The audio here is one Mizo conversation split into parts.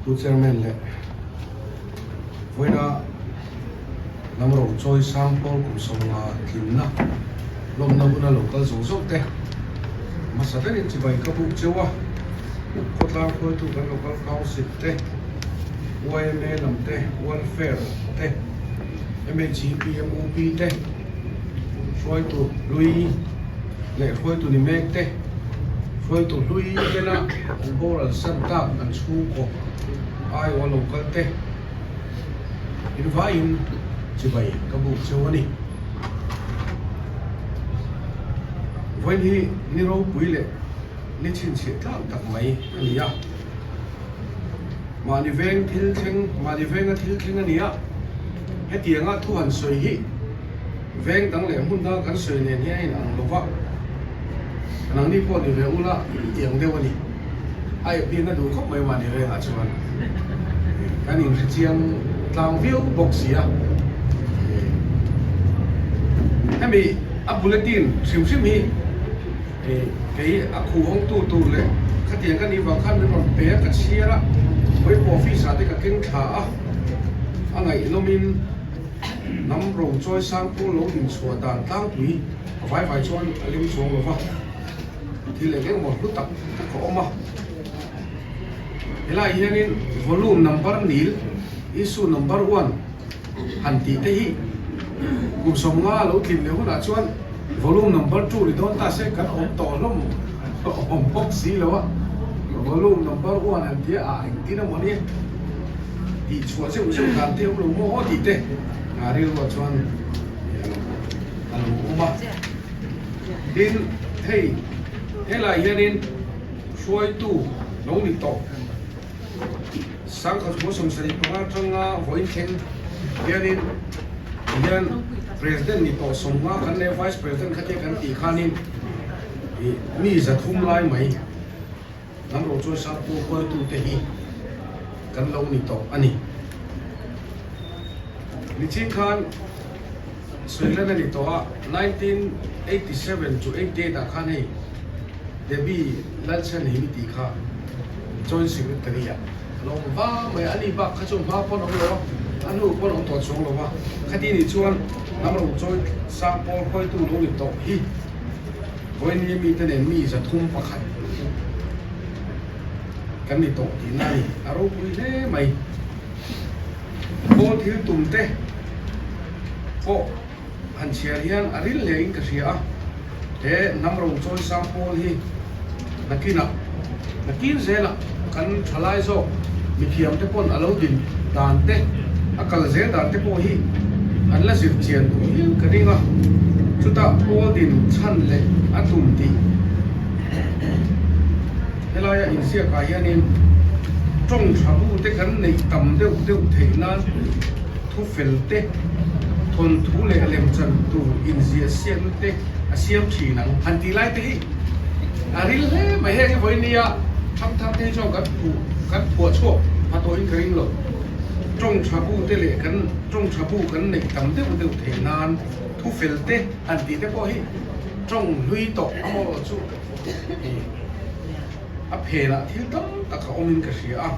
Pu Chairman leh vawiina lam ro chawi sang pawl kum 50 tlinna lawmna huna lo kal zawk zawk te hmasa berin chibai ka buk cheu a, khawtlang hruaitu kan local council te, yma lam te, welfare te, MHEP, MUP te, hruaitu hlui leh hruaitu ni mek te, hruaitu hlui tena an boral san tak an chhungkaw aiawh lo kal te in vaiin chibai ka buk cheu a ni. Vawiin hi ni ropui leh ni chhinchhiah tlang tak mai a ni a. Mahni veng thil thleng, mahni venga thil thleng a ni a, hetianga thu han sawi hi veng dang leh hmun danga kan sawi nen hian a inang lo va, nangni pawh ni ve ula tiang deuh a ni. A ep hian a duh khawp mai mahni vengah chuan kan inhre chiang tlang viau bawk si a. Hemi a bulletin hrim hrim hi. Kei a khuhawngtu tur leh khatiang ka nih vang khan min rawn pe a, ka chhiar a, Vawipu office ah te ka keng thla a, a ngaihnawmin hnam ro chawi sang pawh lo inchhuah dan tlangpui a vai vai chuan a lem chuang lo va, thil eng eng maw hlu tak tak a awm a. Helaiah hianin volume number nil, issue number one han tih te hi kum 50 a lo tlin leh hunah chuan Volume number two ni dawn ta se kan awm tawh hlawm awm bawk si lo a, volume number one an tia ah engtin emaw ni tih chhuah zeuh zeuh dan te awm lo maw aw tih te a rilruah chuan a lo awm a. Tin, hei helai hianin hruaitu lo ni tawh Sangkhat 75 atanga vawiin thleng hianin hian President ni tawh 50 kan leh Vice President kha te kan tih khanin ih mi 300 lai mai hnam ro chuan sap pu hruaitute hi kan lo ni tawh a ni. Nichin khan sawilan a ni tawh a, 1987 to 88 ah khan hei Debbie Lalchhanhimi tih kha Joint Secretary ah a lo awm va mai a, ani bak kha chu hma pawn awm lo a, a hnu pawn awm tawh chuang lo va, khati nih chuan hnam ro chawi sang pawl hruaitu lo ni tawh hi vawiin mite nen mi 301 kan ni tawh tihna a ni, a ropui hle mai. Pawl thil tum te pawh han chhiar hian a ril hle in ka hria a, he hnam ro chawi sang pawl hi nakinah nakin zelah kan thalai zawk mithiam te pawn a lo din dan te a kal zel dan te pawh hi an la zir chian duh hial ka ring a, chutah pawl din chhan leh a tum tih Helaia inziakah hianin tawng tha bu te kan neih tam deuh deuh theih nan thu fel te, thawnthu leh lemchan tur inziah siamna te a siam thin ang. Han tih lai te hi a ril hle mai. Heng hi vawiin nia thangthar te hi chuan kan phuh kan phuah chhuak pha tawhin ka ring lo. Tawng tha bu te leh kan tawng tha bu kan neih tam deuh deuh theih nan thu fel te han tih te pawh hi tawng hlui tawh amaw chu. A phenah thil tam tak a awmin ka hria a,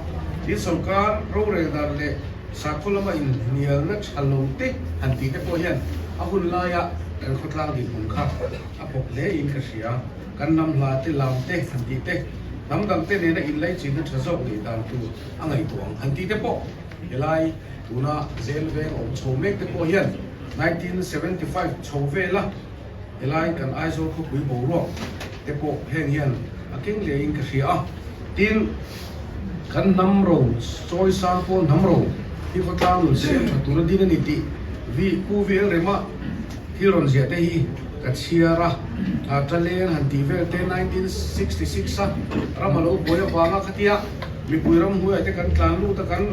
tin sorkar rorel dan leh sakhaw lama inhnialna tha lo te han tih te pawh hian a hun laia kan khawtlang dinhmun kha a bawk hlein ka hria. Kan hnam hla te, lam te han tih te, hnam dang te nena inlaichinna tha zawk neih dan tur a ngaihtuah ang han tih te pawh helai tuna zel veng awm chho mek te pawh hian 1975 chho vela Helai kan Aizawl khawpui boruak te pawh heng hian a keng leh in ka hria a, tin kan hnam ro chawi sang pawl hnam ro hi khawtlang nun siam tha tur a din a ni tih vi Pu VL Rema thil rawn ziah te hi ka chhiar a, Talen han tih vel te 1966 a ram a lo buai avanga khatia mipui ramhnuaiah te kan tlan lut a kan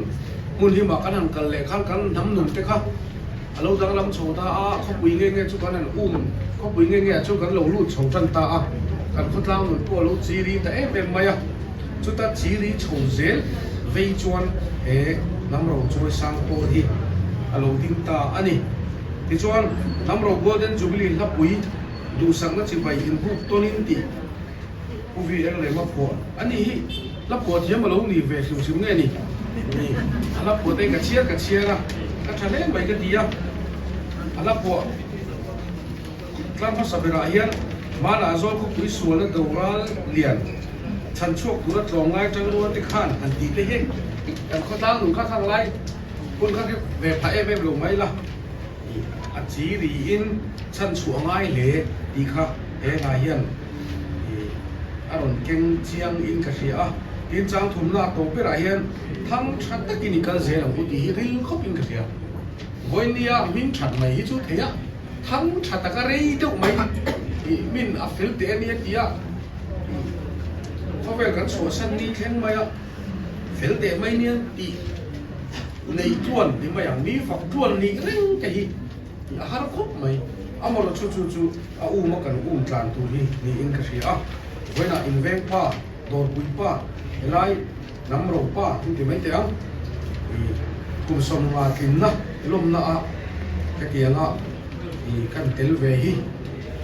hmun hlimah kan han kal leh khan kan hnam nun te kha A lo danglam chho ta a, khawpui nge nge chu kan han um, khawpui nge nge ah chuan kan lo lut chho tan ta a, kan khawtlang nun pawh a lo chiri ta em em mai a, chuta chiri chho zel vei chuan he hnam ro chawi sang pawl hi a lo ding ta a ni. Tichuan, hnam ro Golden Jubilee hlapui duhsakna chibai inbuk tawnin tih Pu VL Rema phuah a nih hi, hla phuah thiam a lo ni ve hrim hrim nge ni? Ni, a la phuah te hi ka chhiar ka chhiar a, ka tha hle mai ka ti a, a la phuah tlar hmasa berah hian Hmanah Zawl khawpui sualna doral lian chhan chhuak tura tlawmngai tangrual te khan han tih te hi kan khawtlang nun kha khang lai hun kha ve phah em em lo mai la. A chi riin chhan chhuah ngai hle tih kha he hla hian a rawn keng chiang in ka hria a. Tin, chang thumna a tawp berah hian thang tha takin i kal zel ang u tih hi ril khawp in ka hria. Vawinia hming that mai hi chu thei a, thang tha taka rei deuh mai i min a fel teh a nia tia khawvel kan chhuahsan ni thleng mai a, fel teh mai nia tih. Nei tluan ti mai ang, mi fak tluan nih reng te hi a har khawp mai. Amarawh chu chu chu a um a kan um tlan tur hi niin ka hria a. Vawiinah inveng pa, dawrpui pa, helai hnam ro pa in ti mai teh ang. I kum sawmnga tlinna lawmna a hetianga i kan tel ve hi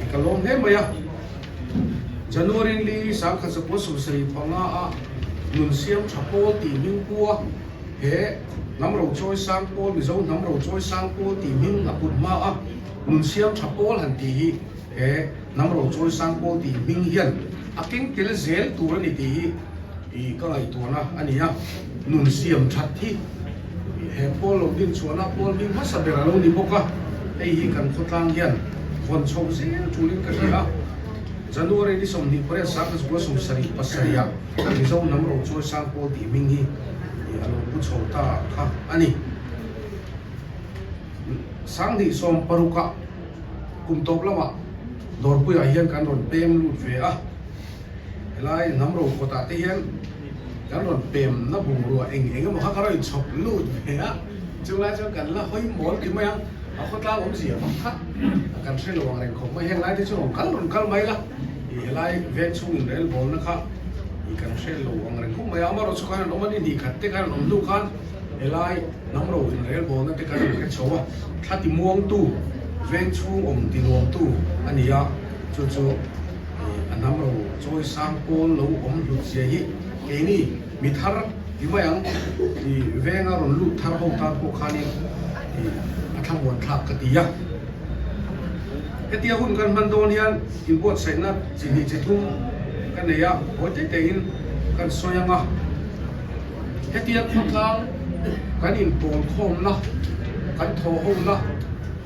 i ka lawm hle mai a. January li sangkhat 75 a nun siam tha pawl tih hming pua. He hnam rochawi sang pawl, Mizo hnam rochawi sang pawl tih hming a put hma a, nun siam tha pawl han tih hi he hnam rochawi sang pawl tih hming hian a keng tel zel tur a ni tih hi i ka ngaihtuahna a ni a. Nun siam that hi he pawl lo din chhuahna pawl hming hmasa ber a lo ni bawk a, hei hi kan khawtlang hian vawn chhoh zel tulin ka hria a. January ni 28 1977 ah Mizo hnam rochawi sang pawl tih hming hi a lo pu chho ta kha a ni. Sanghnih sawm parukah kum tawp lamah Dawrpuiah hian kan rawn pem lut ve a, helai hnam ro kawtah te hian kan rawn pemna bungrua eng eng emaw kha ka rawn inchhawp lut ve a, chulai chuan kan la hawi mawl ti mai ang, a khawtlang awmzia vak kha kan hre lo ang reng khawp mai, heng lai te chu rawn kal rawn kal mai la. I helai veng chhung in rel bawlna kha i kan hre lo ang reng khawp mai a, amaherawhchu khan an awm a ni hnih khat te khan an awm hnu khan helai hnam ro in rel bawlna te khan an hre chho a, thla ti muangtu veng chhung awm ti nuamtu a ni a, chu chu a hnam ro chawi sang pawl lo awm hlut zia hi keini mi thar ti mai ang i venga rawn lut thar ho tan pawh khanin i a thlamuan thlak ka ti a. Hetia hun kan hman dawn hian inbuatsaihna chi hnih chi thum ka nei a, hawi te tein kan sawi ang a. Hetia khawtlang kan inpawl khawmna, kan thawh hona,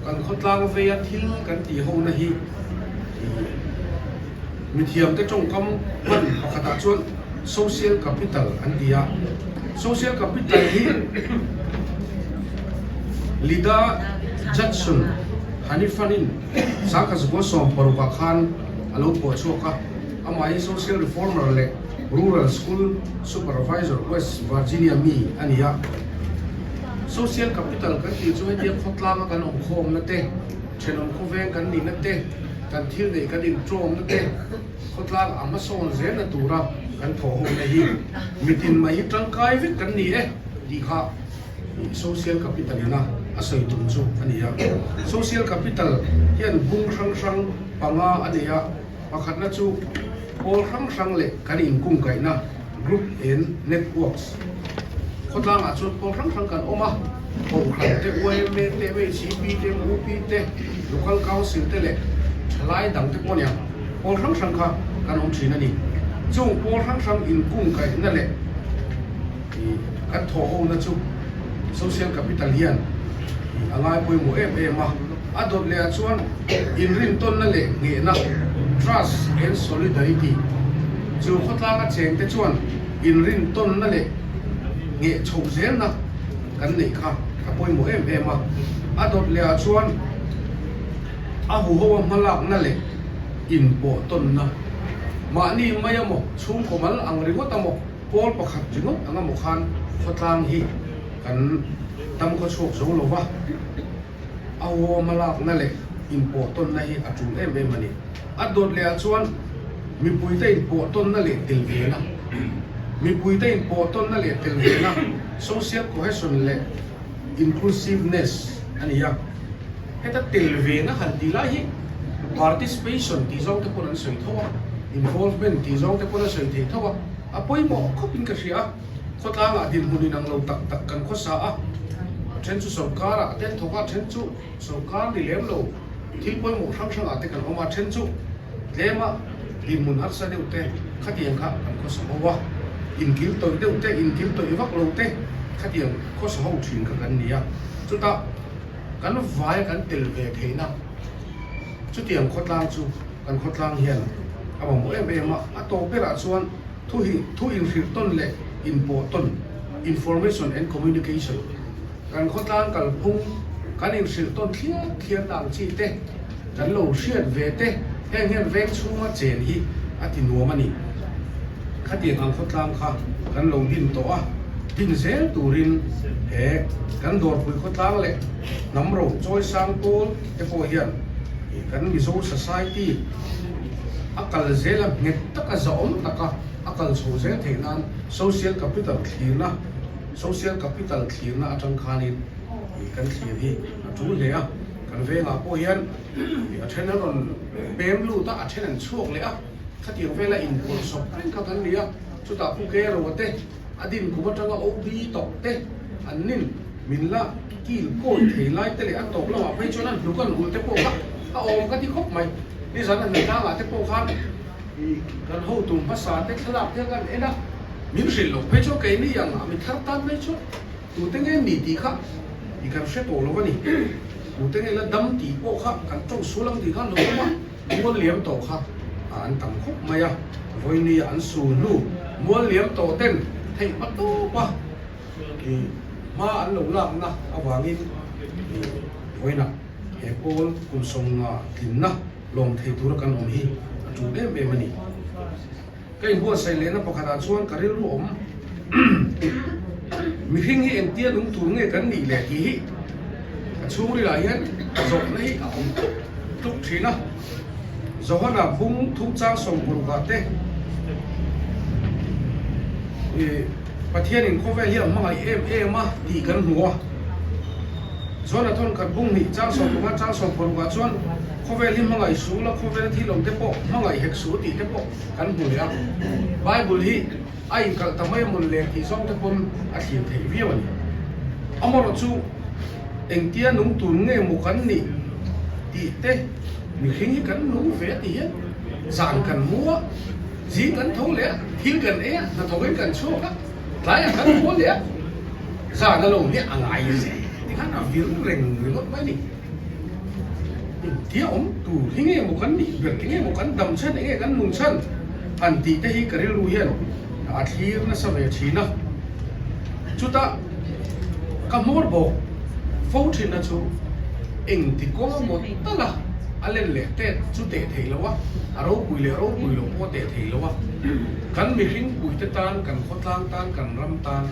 kan khawtlang veia thil kan tih hona hi mithiamte tawngkam hman pakhatah chuan social capital an ti a. Social capital hi Lida Judson Hanifan-in 1960 ah khan a lo phuah chhuak a, amah hi social reformer leh rural school supervisor West Virginia mi a ni a. Social capital kan tih chu hetia khawtlanga kan awm khawmna te, thenawm khawveng kan nihna te, kan thil neih kan intawmna te, Khawtlang a hmasawn zelna tura kan thawh hona hi mitin mai hi tangkai vek kan ni e tih kha social capital ina a sawi tum chu a ni a. Social capital hian bung hrang hrang panga a nei a, pakhatna chu pawl hrang hrang leh kan inkungkaihna, group and networks. Khawtlangah chuan pawl hrang hrang kan awm a, Kohhran te, yma te, MHCP te, MUP te, Local Council te leh thalai dang te pawh nia pawl hrang hrang kha kan awm thin a ni. Chung pawl hrang hrang inkungkaihna leh kan thawhhona chu Social Capital hian a ngai pawimawh em em a. A dawt leh ah chuan inrintawnna leh nghehna, trust and solidarity, chu khawtlanga chengte chuan inrintawnna leh ngheh chhoh zelna kan neih kha a pawimawh em em a. A dawt leh ah chuan a huho a hmalakna leh inpawhtawnna, mahni mai emaw chhungkaw mal ang ringawt emaw pawl pakhat ringawt ang emaw khan khawtlang hi kan dam khaw chhuak zo lo va. A huho a hmalakna leh inpawhtawnna hi a tul em em a ni. A dawt leh ah chuan mipuite inpawhtawnna leh tel vena, mipuite inpawhtawnna leh tel vena, social cohesion leh inclusiveness a ni a. Heta tel vena han tih lai hi participation tih zawng te pawn an sawi tho a, involvement tih zawng te pawn a sawi thei tho a, a pawimawh khawpin ka hria a. Khawtlangah dinhmun inang lo tak tak kan khawsa a, a then chu sorkarah te an thawk a, a then chu sorkar ni lem lo thil pawimawh hrang hrangah te kan awm a, a then chu tlema dinhmun harsa deuh te khatiang kha kan khawsa ho a, inkil tawih deuh te, inkil tawih vak lo te khatiang khawsa ho thin kha kan ni a, chutah kan vaia kan tel ve theihna chutiang khawtlang chu kan khawtlang hian a mamawh em em a, a tawp berah chuan. Thu hi thu inhrilh tawn leh inpawh tawn, information and communication, kan khawtlang kalphung kan inhrilh tawn thliar thliar na ang chi te kan lo hriat ve te heng hian veng chhunga chen hi a ti nuam a ni. Khatiang ang khawtlang kha kan lo din tawh a, din zel turin he kan dawrpui khawtlang leh hnam ro chawi sang pawl te pawh hian kan Mizo society A kal zel a, nghet taka zahawm taka a kal chho zel theih nan social capital thlirna, social capital thlirna atang khanin kan thlir hi a tul hle a. Kan vengah pawh hian a then an rawn pem lut a, a then an chhuak leh a, khatiang vela inpawlh sawp reng kha kan ni a, chutah Pu Kero te, A din kum atanga OB tawk te an nin min la kil kawi thei lai te leh a tawp lamah phei chuan a hnuk an ulh te pawh kha a awm ka ti khawp mai. Nizan a hna tlangah te pawh khan kan hotu hmasa te thlalak te kan en a, min hrilh loh phei chuan keini ang a mi thar tan mai chuan tute nge ni tih kha i kan hre tawh lo a ni. Tute nge la dam tih pawh kha kan tawng sual ang tih kha an lo awm a. Mual liam tawh kha an tam khawp mai a, vawinia an sul hnu mual liam tawh ten theih hma tawp a hma an lo lakna avangin vawiinah he pawl kum sawmnga tlinna lawm thei tura kan awm hi a tul em em a ni. Ka inbuatsaih lehna pakhatah chuan ka rilru awm mihring hi engtia nung tur nge kan nih leh tih hi ka chhungrilah hian zawhna hi a awm tluk tluk thin a. Johana bung thumchang sawmparukah te Pathianin khawvel hi a hmangaih em em a tih kan hmu a. Johana thawnkhat bung hnih chang sawmpanga chang sawmparukah chuan khawvel hi hmangaih suh la, khawvela thil awm te pawh hmangaih hek suh tih te pawh kan hmu leh a, Bible hi a inkalh ta mai amawn leh tih zawng te pawn a thlir theih viau a ni. Amarawh chu engtia nung tur nge maw kan nih tih te mihring hi kan nung ve a ti hian zan kan mu a, zing kan tho leh a, thil kan ei a, hnathawk in kan chhuak a, tlaiah kan haw leh a, zan a lo nia a ngai zel tikhan a vir reng ringawt mai a ni. Engtia awm tur hi nge maw kan nih ber, enge maw kan dam chhan, enge kan nun chhan han tih te hi ka rilru hian a thlir nasa ve thin a. Chutah ka hmawr bawk fo thin a chu engti kawng a maw tal a, a len leh tet chu teh thei lo a, a ropui leh ropui loh pawh a teh thei lo a. Kan mihring puite tan, kan khawtlang tan, kan ram tan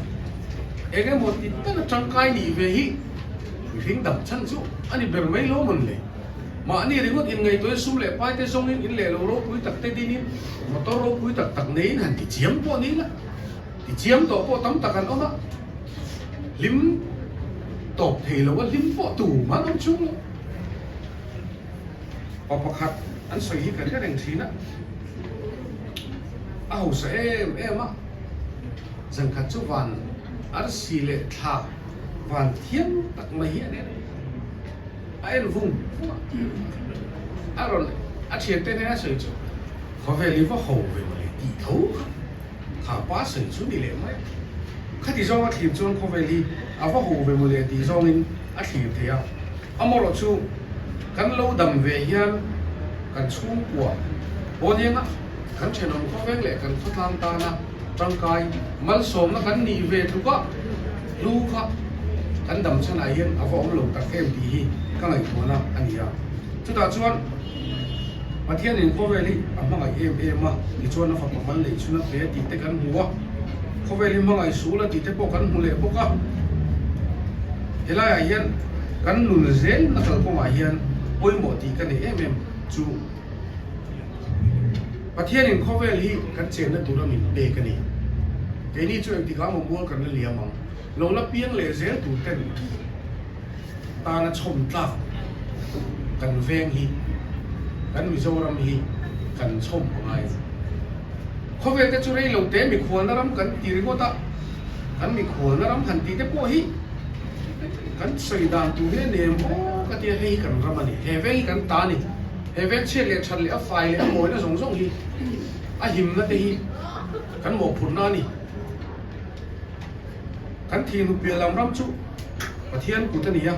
eng emaw ti tal a tangkai nih ve hi. Mihring dam chhan chu a ni ber mai lo mawn le. Mahni ringawt inngaihtuahin sum leh pai te zawngin in leh lo ropui tak te dinin motor ropui tak tak neiin han ti chiam pawh ni la, ti chiam tawh pawh tam tak an awm a, hlim tawp thei lo a hlim pawh tum an awm chung lo. Pa pakhat an sawi hi ka hre reng thin a, a hausa em em a, zankhat chu van arsi leh thla, Van thiam tak mai hi an en a en vung vung a, a rawn a thiante hnena sawi chu khawvel hi va ho ve mawle tih tho kha kha pa sawi chu ni leh mai a, khati zawnga thlir chuan khawvel hi a va ho ve mawle tih zawngin a thlir thei a, amarawh chu kan lo dam ve hian kan chhungkua pawnianga kan thenawm khawveng leh kan khawtlang tana Tangkai malsawmna kan nih ve tluk a, hlu kha kan dam chhanah hian a va awm lo tak em tih hi ka ngaihtuahna a ni a. Chutah chuan Pathianin khawvel hi a hmangaih em em a, tichuan a fapa mal neih chhun a pe tih te kan hmu a, khawvel hi hmangaih suh la tih te pawh kan hmu leh bawk a. Helaiah hian kan nun zelna kalkawngah hian pawimawh tih ka nei em em chu. Pathianin khawvel hi kan chenna tura min pek a ni. Keini chu engtikah maw mual kan la liam ang. Lo la piang leh zel tur ten tana chhawm tlak kan veng hi, kan Mizoram hi kan chhawm a ngai. Khawvel te chu rei lo te mikhualna ram kan ti ringawt a. Kan mikhualna ram han tih te pawh hi kan sawi dan tur hi a nem aw ka tia hei hi kan ram a ni, he veng hi kan ta a ni, he veng chhiat leh that leh a fai leh a mawina zawng zawng hi a himna te hi kan mawhphurhna a ni. Kan thihnu piah lam ram chu Pathian kut a ni a,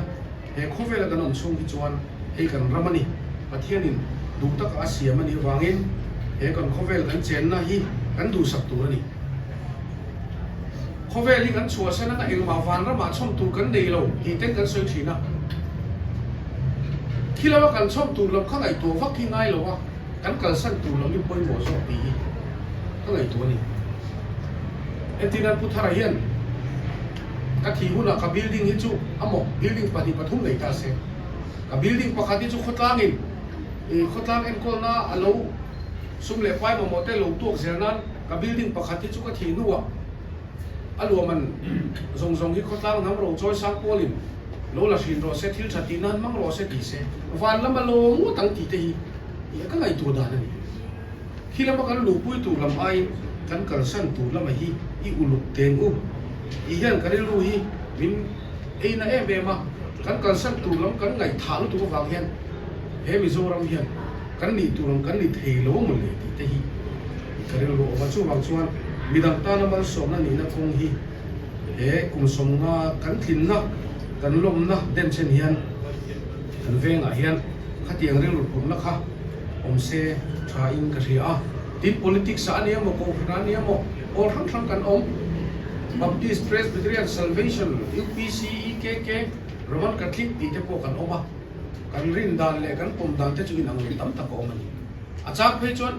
he khawvela kan awm chhung hi chuan hei kan ram a ni. Pathianin duh taka a siam a nih avangin he kan khawvel kan chenna hi kan duhsak tur a ni. Khawvel hi kan chhuahsan anga engmah vanramah chhawm tur kan nei lo tih ten kan sawi thin a. Khi lama kan chhawm tur lam kha ngaihtuah vak hi ngai lo a, kan kalsan tur lam hi pawimawh zawk tih hi ka ngaihtuah a ni. Entirnan Pu Thara hian ka thih hunah ka building hi chu a maw building pahnih pathum nei ta se, ka building pakhat hi chu khawtlangin ih khawtlang enkawlna a lo sum leh pai mamawh te lo tuak zel nan ka building pakhat hi chu ka thih hnuah a luahman zawng zawng hi khawtlang hnam ro chawi sang pawlin lo la hrin rawh se, thil tha tih nan hmang rawh se tih se, van lama lo ngawt ang tih te hi ka ngaihtuah dan a ni. Khi lama kan luhpui tur lam aiin kan kalsan tur lama hi i uluk teng u. I hian ka rilru hi min ei na em em a, kan kalsan tur lam kan ngaihthah lutuk avang hian he Mizoram hian kan nih tur ang kan ni thei lo maw le tih te hi ka rilru awm a. Chuvang chuan midang tana malsawmna nihna kawng hi he kum sawmnga kan tlinna, kan lawmna denchhen hian kan vengah hian khatiang rilru phurhna kha awm se tha in ka hria a. Tin, politics ah a ni emaw, kohhran ah a ni emaw, pawl hrang hrang kan awm. Baptist, Presbyterian, Salvation, UPC, EKK, Roman Catholic tih te pawh kan awm a. Kan rin dan leh kan pawm dan te chu inang lo tam tak a awm a ni. A chak phei chuan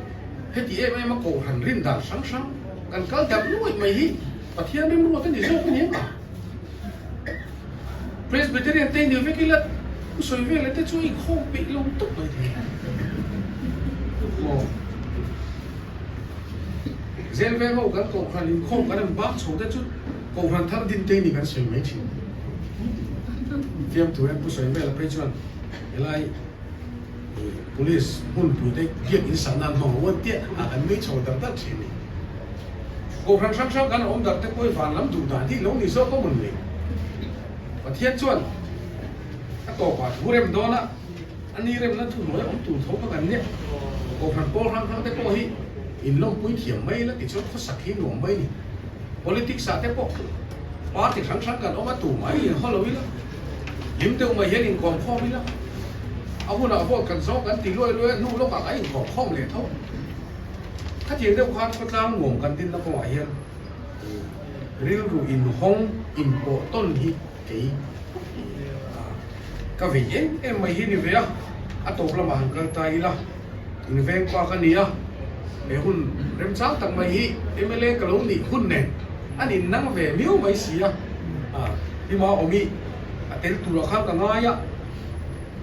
heti em em a kohhran rin dan hrang hrang kan kal darh nuaih mai hi Pathian rimruat a ni zawk a ni ang a. Presbyterian te ni vek ila u sawi vel te chu inkhawm peih lo tawp mai thei maw. Zel veng ho kan kohhran inkhawm kan han bak chho te chu kohhran thar din te ni kan sawi mai thin. Fiamthu hian pu sawi vel a phei chuan helai Police hmunpui te biak in sah nan hmang uan tiah a kan nui chho dar dar thin ni. Kohhran hrang hrang kan awm dar te pawh hi van lam duh dan hi lo ni zawk a mun le. Pathian chuan a tawpah thu rem dawn a, a ni remna thu hnuai awm tur tho kha kan nia. Kohhran pawl hrang hrang te pawh hi in lawmpui thiam mai la tichuan khawsak hi nuam mai ni. Politics ah te pawh party hrang hrang kan awm a tumah hi in haw lo ila. Hlim deuh mai hian inkawm khawm ila, a hunah vote kan zawng kan ti luai luai a, hnu lawkah kan inkawm khawm leh tho. Khatiang deuh khan khawtlang nuam kan dinna kawngah hian rilru inhawng inpawh tawn hi kei ka vei em em mai hi ni ve a, a tawp lamah han kal ta ila, inveng pa ka ni a, he hun remchang tak mai hi mla ka lo nih hun nen an innang ve miau mai si a. Pima awm i a tel turah khan ka ngai a,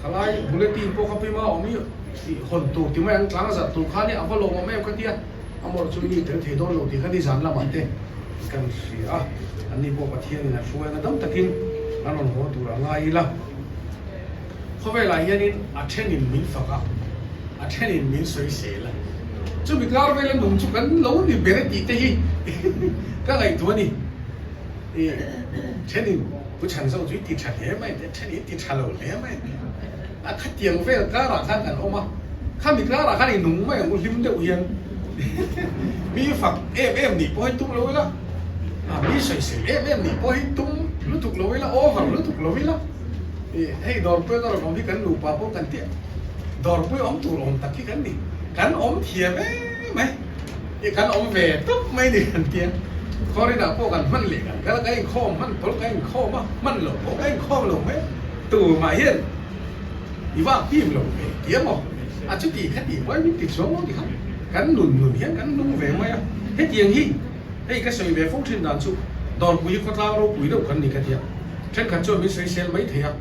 khalai bulletin pawh kha Pima awm i hawn tur ti mai ang tlang a zalh tur khan i a va lawmawm em ka tia, amawrh chu mi tel thei dawn lo tih kha nizan lamah te kan hria a, anni pawh Pathianin a hruai anga dam takin an rawn haw tur a ngai ila. Khawvelah hianin a thenin min fak a, a thenin min sawisel a, chumi kar vela nung chu kan lo ni ber e tih te hi ka ngaihtuah a ni. I thenin pu chhan zawk chu i ti tha hle mai te, thenin i ti tha lo hle mai te. A khatiang vel karah khan kan awm a, khami karah khan i nung mai ang u hlim deuh hian mi fak em em nih pawh hi tum lo ila, mi sawisel em em nih pawh hi tum lutuk lo ila, over lutuk lo ila. Hei dawrpui ka rawn awm hi kan nupa pawh kan ti a, dawrpui awm tur awm tak hi kan ni, kan awm thiam em mai. I kan awm ve tawp mai ni kan tia. Khawrinah pawh kan hman leh kan kal a, kan inkhawm hman pawl kan inkhawm a, hman loh pawh kan inkhawm lo mai. Tumah hian i vak tim lo ve tia maw? A chuti kha tih pawh hi min ti chuang lo ti kha. Kan nun nun hian kan nung ve mai a. Hetiang hi hei ka sawi ve fo thin dan chu Dawrpui hi khawtlang ropui deuh kan ni ka tia. Thenkhat chuan min sawisel mai thei a.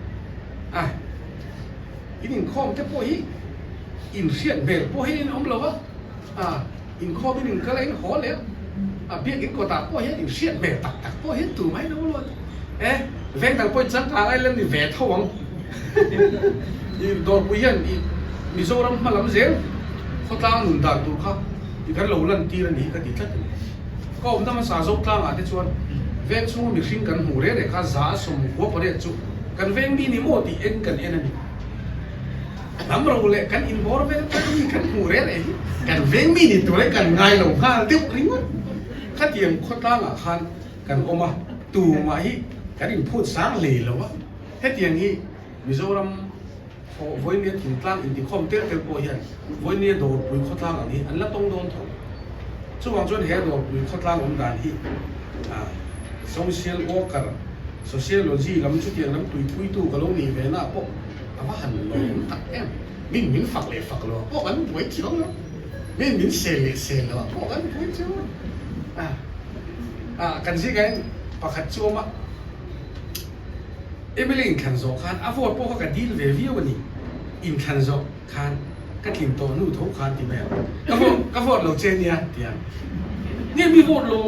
Ai, in inkhawm te pawh hi inhriat hmel pawh hi in awm lo a. A inkhawmin in kal a in haw leh a, a biak in kawtah pawh hian in hriat hmel tak tak pawh hian tu mai lo luat e, veng dang pawhin changkang ai lem ni ve tho ang i dawrpui hian i Mizoram hma lam zel khawtlang nun dan tur kha i kan lo lan tir a ni hi ka ti tlat a ni. Ka awmna hmasa Zotlangah te chuan Veng chhunga mihring kan hmuh reh reh kha 198 chu kan veng mi ni maw tih en kan en a ni. Hnam ro leh kan inbawr vel tak mi kan hmuh reh reh hi kan veng mi ni tur kan ngai lo nghal deuh ringawt. Khatiang khawtlangah khan kan awm a, tumah hi kan inphut sang hlei lo a. Hetiang hi Mizoram vawinia thingtlang intikhawm tel tel pawh hian vawinia dawrpui khawtlang ang hi an la tawng dawn tho. Chuvang chuan he dawrpui khawtlang awm dan hi social worker, sociology lam chutiang lam tuipuitu ka lo nih ve na pawh a va han lawm tak em. Min min fak leh fak lo ah pawh kan buai chiang lo, min min sel leh sel lo ah pawh kan buai chiang lo. Kan zingah hian pakhat chu awm a. Emily inthlan zawh khan a vote pawh kha ka dil ve viau a ni. Inthlan zawh khan ka tlin tawh hnu tho khan ti mai ang. Ka vote ka vote lo che nia ti a. Nge mi vote lo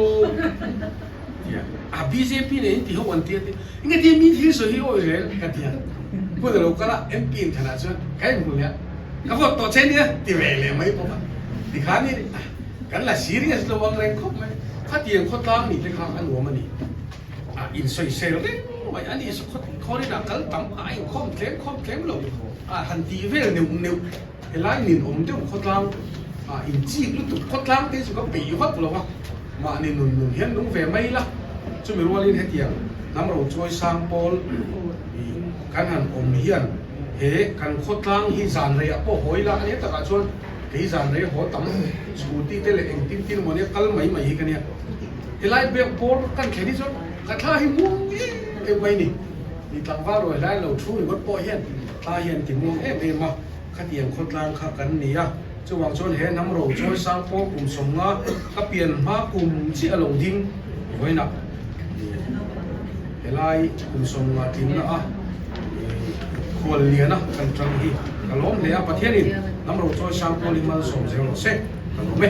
ti a. A bjp nen in ti ho an ti a ti. Nge ti mi thil sawi hi awi rel ka ti a. Hun a lo kal a MP inthlan ah chuan ka inhmu leh a. Ka vote tawh che nia ti ve leh mai bawk a. Tikhan i kan la serious lo ang reng khawp mai. Khatiang khawtlang nih te kha a nuam a ni. A insawisel reng mai a ni. Khawrin a kal tam a, a inkhawm tlem khawm tlem lo a han tih vel neuh neuh. Helai nin awm deuh khawtlang a inchik lutuk khawtlang te chu ka peih vak lo a, mahni nun nun hian nung ve mai la. Chumi rualin hetiang hnam ro chawi sang pawl kan han awm hian he kan khawtlang hi zan reiah pawh hawi la a nia takah chuan kei zan rei haw tam scooty te leh engtin tin emaw nia kal mai mai hi ka nia. Helai biak bawr kan thlen hi chuan ka thla hi muang em em mai ni. Ni tlangval ruai lai lo thu ringawt pawh hian thla hian ti muang em em a, khatiang khawtlang kha kan ni a. Chuvang chuan he hnam ro chawi sang pawh kum 50 ka pian hma kum chiah a lo ding vawiinah helai kum 50 tlinna a khual liana kan tang hi ka lawm hle a. Pathianin hnam ro chawi sang pawl hi malsawm zel rawh se, ka lawm e.